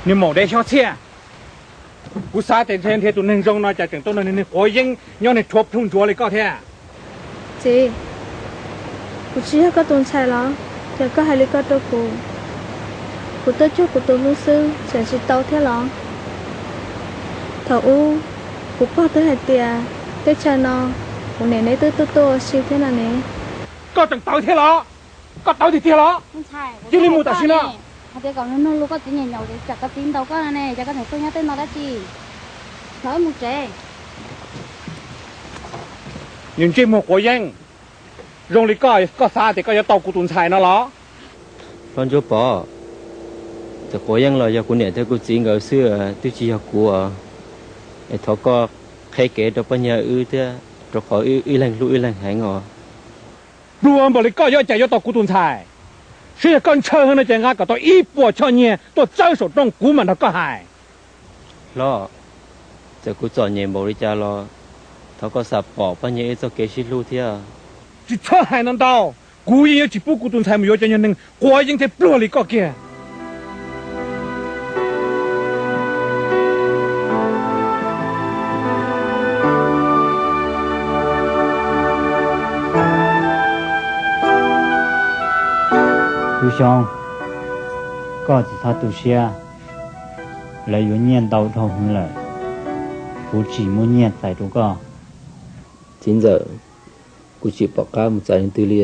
Niag maum dev xyob txhiaj, kuv xav tias ntshe nrhiav tus neeg zoo no cas tseem tau nrog niag quav yeeb nyob niag rhuav plhu ntsuav li koj thiab. Txiv, kuv tsis yog koj tus ntxhais los? Cas koj hais li ko rau kuv? Kuv tuaj cuag kuv tus hlub xwb, xyov tsis tau thiab los? Thaum ub, kuv pog twb hais tias teb chaws no kuv niam neb twb tuaj tuaj ua si thiab no ne. Koj tseem tawv thiab los? Koj tawv tiag tiag los? Cia li mus tam sim no. Hais tias kom nug nug lus koj txiv nyiam nyaum ces tsam koj txiv ntaus koj no ne, cas koj tseem tuaj nyob tej no dab tsi? Thov wb mus tsev. Niag ntsej muag quav yeeb, zoo li koj, koj xav tias koj yuav tau kuv tus ntxhais no los? Hlob Ntsuab Pov, cov quav yeeb los yog kuv niam thiab kuv txiv nkawd xwb, twb tsis yog kuv. Es thov koj qheb kev rau poj niam wb thiab, rau qhov wb ib leeg hlub ib leeg heev os. Pluag npaum li koj yuav cas yuav tau kuv tus ntxhais? Saib yog koj ntshaw heev no ces nqa kom tau ib puas choj nyiaj tuaj txawb saum rooj kuv mam nrog koj hais. Hlob, txawm kuv txom nyem npaum li cas los thov koj xam pom poj niam wb txoj kev sib hlub thiab. Tsis txhob hais ntau ntau, kuv yeej yuav tsis pub kuv tus ntxhais mus yuav cov nyuag neeg quav yeeb thiab pluag li koj kiag. Tub Xyooj, koj tsis txhob tu siab, lawv yuav nyiaj ntau dhau heev lawm, kuv tsis muaj nyiaj txais rau koj. Txiv ntxawm, kuv tsis pom qab mus txais leej twg li,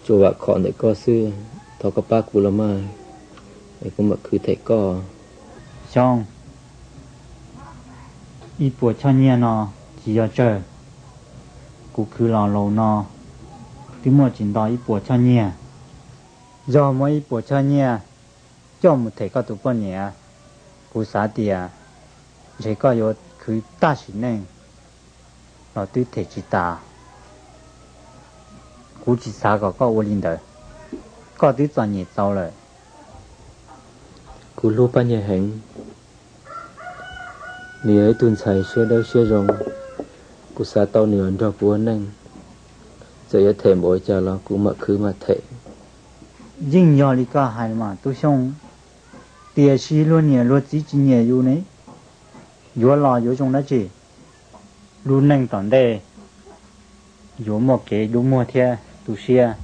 tsuas vam khom ntawm koj xwb, thov koj pab kuv los mas, es kuv mam khwv them koj. Xyooj, ib puas choj nyiaj no tsis yog tsawg, kuv khwv los laus no twb muaj tsis nto ib puas choj nyiaj. Yog muaj ib puas choj nyiaj coj mus them koj tus poj niam, kuv xav tias ntshe koj yuav khwv tag sim neej los twb them tsis tas. Kuv tsis xav kom koj ua li ntawd, koj twb txom nyem txaus lawm. Kuv hlub poj niam heev, nws yog ib tug ntxhais siab dawb siab zoo, kuv xav tau nws los nrog kuv ua neej, txawm yuav them npaum li cas los kuv mam khwv mam them. Yeej yog li koj hais mas Tub Xyooj, tiam sis luag niam luag txiv tsis nyiam yus ne, yuav los yuav zoo dab tsi? Lub neej tom ntej yuav muaj kev dub muag thiab tu siab.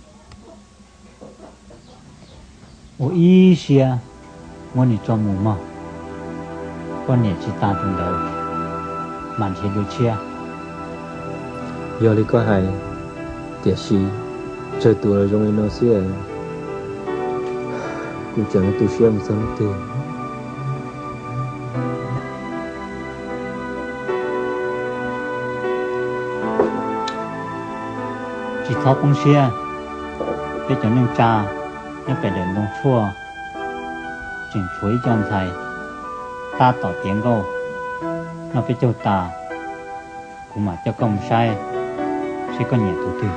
Ua ib siab muab nws tso mus mog, poj niam tsis tas tus ntawd mas nrhiav dua tshiab. Yog li koj hais, tiam sis tsawg tus los zoo li no xwb, kuv tseem tu siab mus txog hnub twg? Tsis txhob poob siab, peb cov neej tsa nyob pem daim ntoo tshuaj tseem tshuav ib co ntxhais tab tom tiav nkauj, noj peb caug tas kuv mam coj koj mus saib seb koj nyiam tus twg.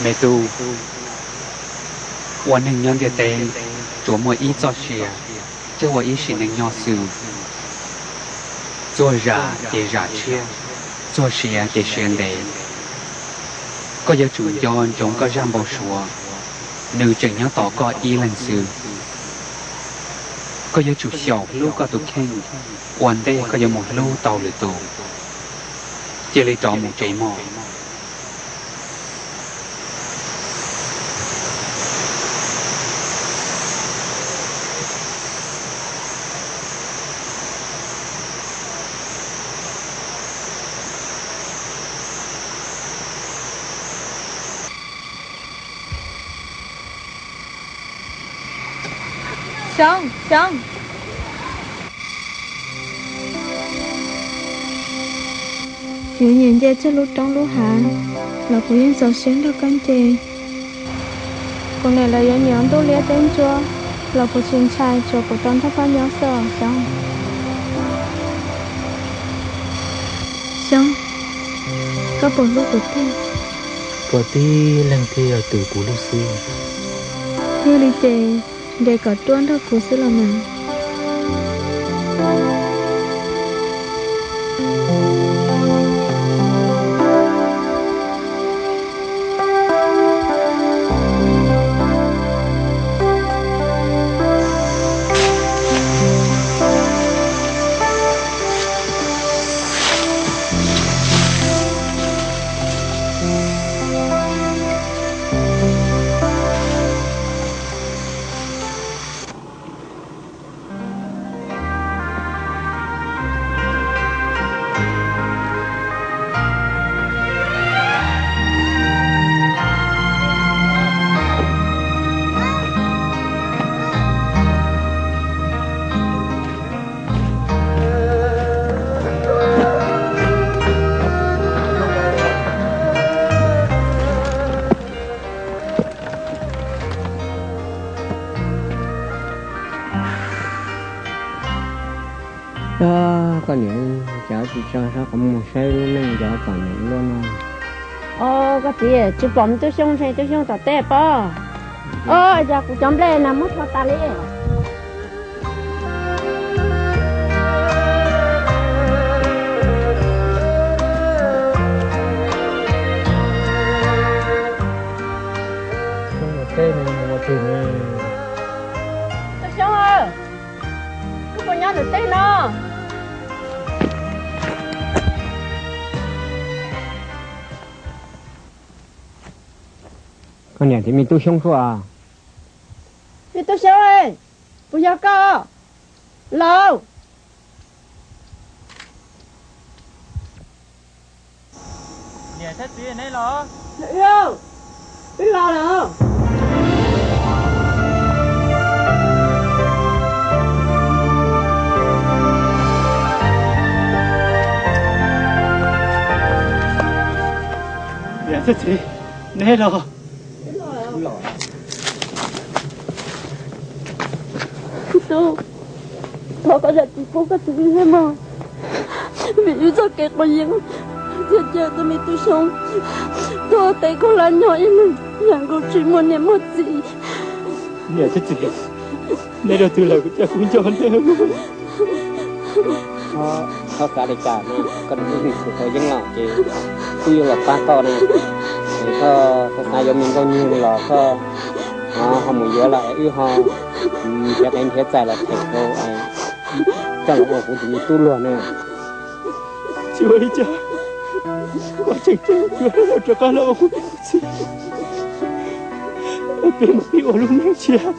Me tub, ua neeg nyob ntiaj teb tsuas muaj ib txoj sia, thiaj ua ib sim neej nyob xwb. Txuag zam ces zam tshiab, txuag sia ces sia ntev. Koj yuav tsum nco ntsoov koj zaj npau suav, nws tseem nyob tos koj ib leeg xwb. Koj yuav tsum xyaum hlub koj tus kheej ua ntej koj yuav mus hlub tau lwm tus. Cia li rov mus tsev mog. Xyoob, Xyoob. Kuv nyiam nce tsawg lub roob lub hav los kuv yeej txaus siab nrog koj nce. Kuv niam lawv yuav nyiam ua ntuj liab teb ntsuab los kuv tsis ntshai, tsuas kuv tau nrog koj nyob xwb os Xyoob. Xyoob, koj puas hlub kuv tiag? Puas tib leeg thiaj yog tus kuv hlub xwb. Yog li ces nres kom ruaj nrog kuv xwb los mas. Koj niam, cas tsis tso sab qhov muag saib lub neej cov tom niam luaj no. Os, koj txiv, tsis pom me Tub Xyoob ntshe Tub Xyoob tom teb pob. Os, yog kuv cov nplej na muab rho tas li. Tub Xyoob, koj puas nyob ntawm teb no? Koj niam thiab me Tub Xyoob suab. Me Tub Xyoob, puas yog koj? Laus. Niam thiab txiv, neb los? Wb los lawm. Niam thiab txiv, neb los? Tub, thov koj zam txim pub koj txiv wb thiab mog, vim wb txoj kev quav yeeb thiaj cia tus me Tub Xyoob tuag teb khaub hlab nyob ib leeg, yam nkaus tsis muaj niam muaj txiv. Niam thiab txiv, neb leej twg los kuv coj kuv nco neb. Txhob xav li cas na, koj tus tub tsis quav yeeb lawm ces kuv yuav los pab koj na. Es koj xav yuav me nkauj nyuj los koj ho mus yuav los es wb ho nrhiav qev nrhiav txais los them rau, coj los ua kuv tus me tub luag na. Tsis ua li cas, koj tseem ceeb yuav rov qab los ua kuv tus txiv, peb mam li ua lub neej tshiab.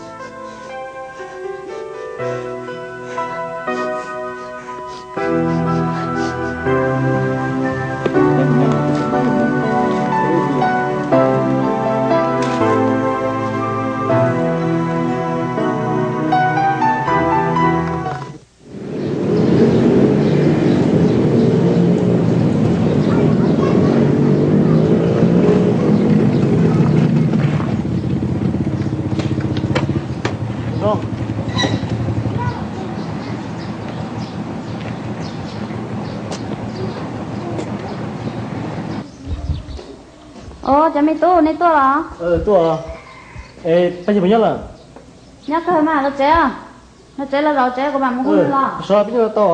Os, cov me tub, nej tuaj los? Tuaj. Es Paj Yig puas nyob lawm? Nyob kawg mas, los tsev. Los tsev, los zaum tsev, kuv mam mus hu nws los. Sov peb nyob tau.